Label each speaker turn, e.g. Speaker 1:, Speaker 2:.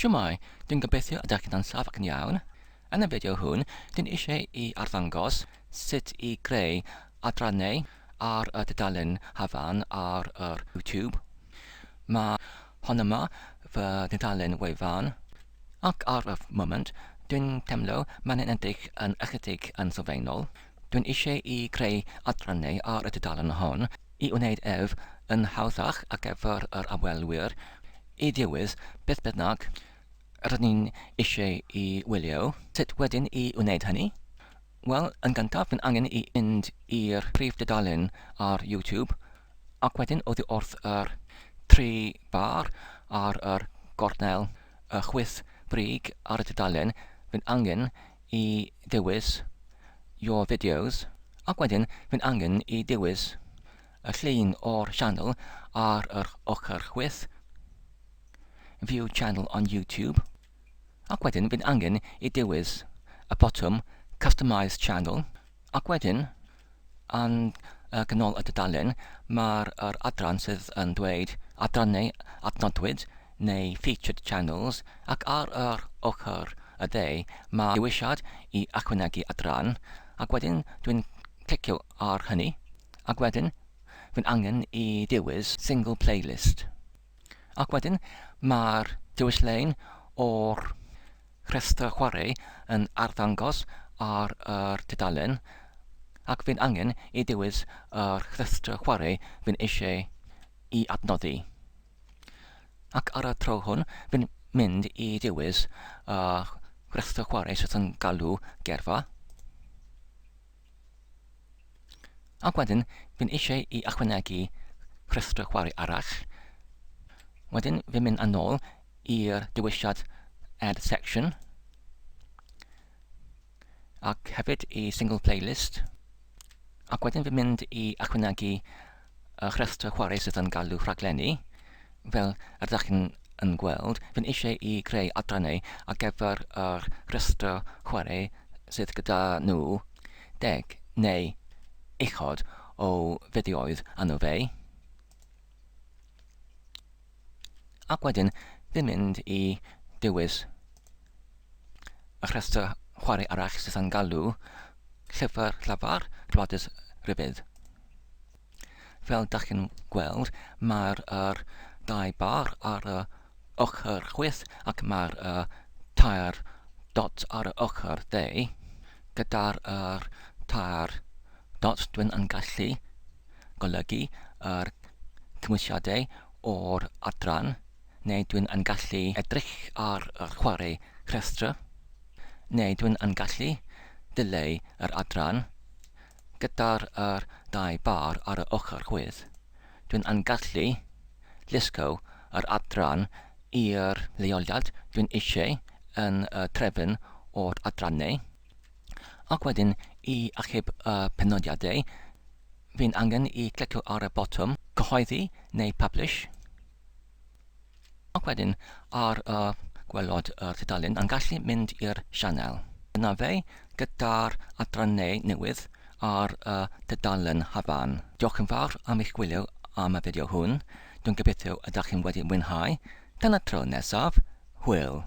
Speaker 1: Shwmae, dwi'n gobeithio ydych chi'n ansaf ac yn iawn. Yn y fideo hwn, dwi'n eisiau i arddangos sut i greu adrannau ar y dudalen hafan ar yr YouTube. Mae hon yma fy nhudalen wefan, ac ar y moment, dwi'n teimlo mae'n edrych yn ychydig yn sylfaenol. Dwi'n eisiau i greu adrannau ar y dudalen hon i wneud ef yn hawddach ar gyfer yr ymwelwyr i ddewis beth bynnag rydyn ni'n eisiau i wylio. Sut wedyn i wneud hynny? Wel, yn gyntaf, mae'n angen i mynd i'r prif dudalen ar YouTube ac wedyn oddi wrth yr tri bar ar yr gornel y chwith brig ar y dudalen, mae'n angen i ddewis Your Videos ac wedyn mae'n angen i dewis y llun o'r sianel ar yr ochr chwith, View Channel on YouTube, ac wedyn fydd angen i dewis y botwm Customize Channel, ac wedyn yn y ganol y dudalen mae'r yr adran sydd yn dweud adrannau adnodwyd neu Featured Channels, ac ar yr ochr y dde mae dewisiad i ychwanegu adran, ac wedyn dwi'n clicio ar hynny, ac wedyn fy'n angen i dewis Single Playlist. Ac wedyn mae'r dewis lein o'r rhestr chwarae yn arddangos ar yr tudalen, ac fy'n angen i dewis yr rhestr chwarae fy'n eisiau i adnoddi. Ac ar y tro hwn, fi'n mynd i dewis y rhestr chwarae sydd yn galw geirfa. Ac wedyn, fi'n eisiau i ychwanegu rhestr chwarae arall. Wedyn, fi'n mynd yn ôl i'r dewisiad Add Section ac hefyd i Single Playlist. Ac wedyn fi'n mynd i ychwanegu y rhestr chwarae sydd yn galw rhaglenni. Fel yr ydych chi'n yn gweld, fi'n eisiau i greu adrannau ar gyfer yr rhestr chwarae sydd gyda nhw deg neu uchod o fideoedd arno fe. Ac wedyn fi'n mynd i dewis y rhestr chwarae arall sydd yn galw llyfr llafar Gwladys Rybydd. Fel dach chi'n gweld, mae'r yr dau bar ar y ochr chwith ac mae'r y tair dot ar y ochr dde. Gyda'r yr tair dot dwi'n yn gallu golygu yr cymwysiadau o'r adran, neu dwi'n yn gallu edrych ar yr chwarae rhestr, neu dwi'n yn gallu dileu yr adran gyda'r yr dau bar ar y ochr chwith. Dwi'n yn gallu llusgo yr adran i'r leoliad dwi'n eisiau yn y trefn o'r adrannau. Ac wedyn i achub y penodiadau, fi'n angen i clicio ar y botwm Cyhoeddi neu Publish. Ac wedyn ar y gwelod y tudalen yn gallu mynd i'r sianel. Dyna fe gyda'r adrannau newydd ar y tudalen hafan. Diolch yn fawr am eich gwylio am y fideo hwn. Dwi'n gobeithio ydych chi'n wedi mwynhau. Tan y tro nesaf, hwyl!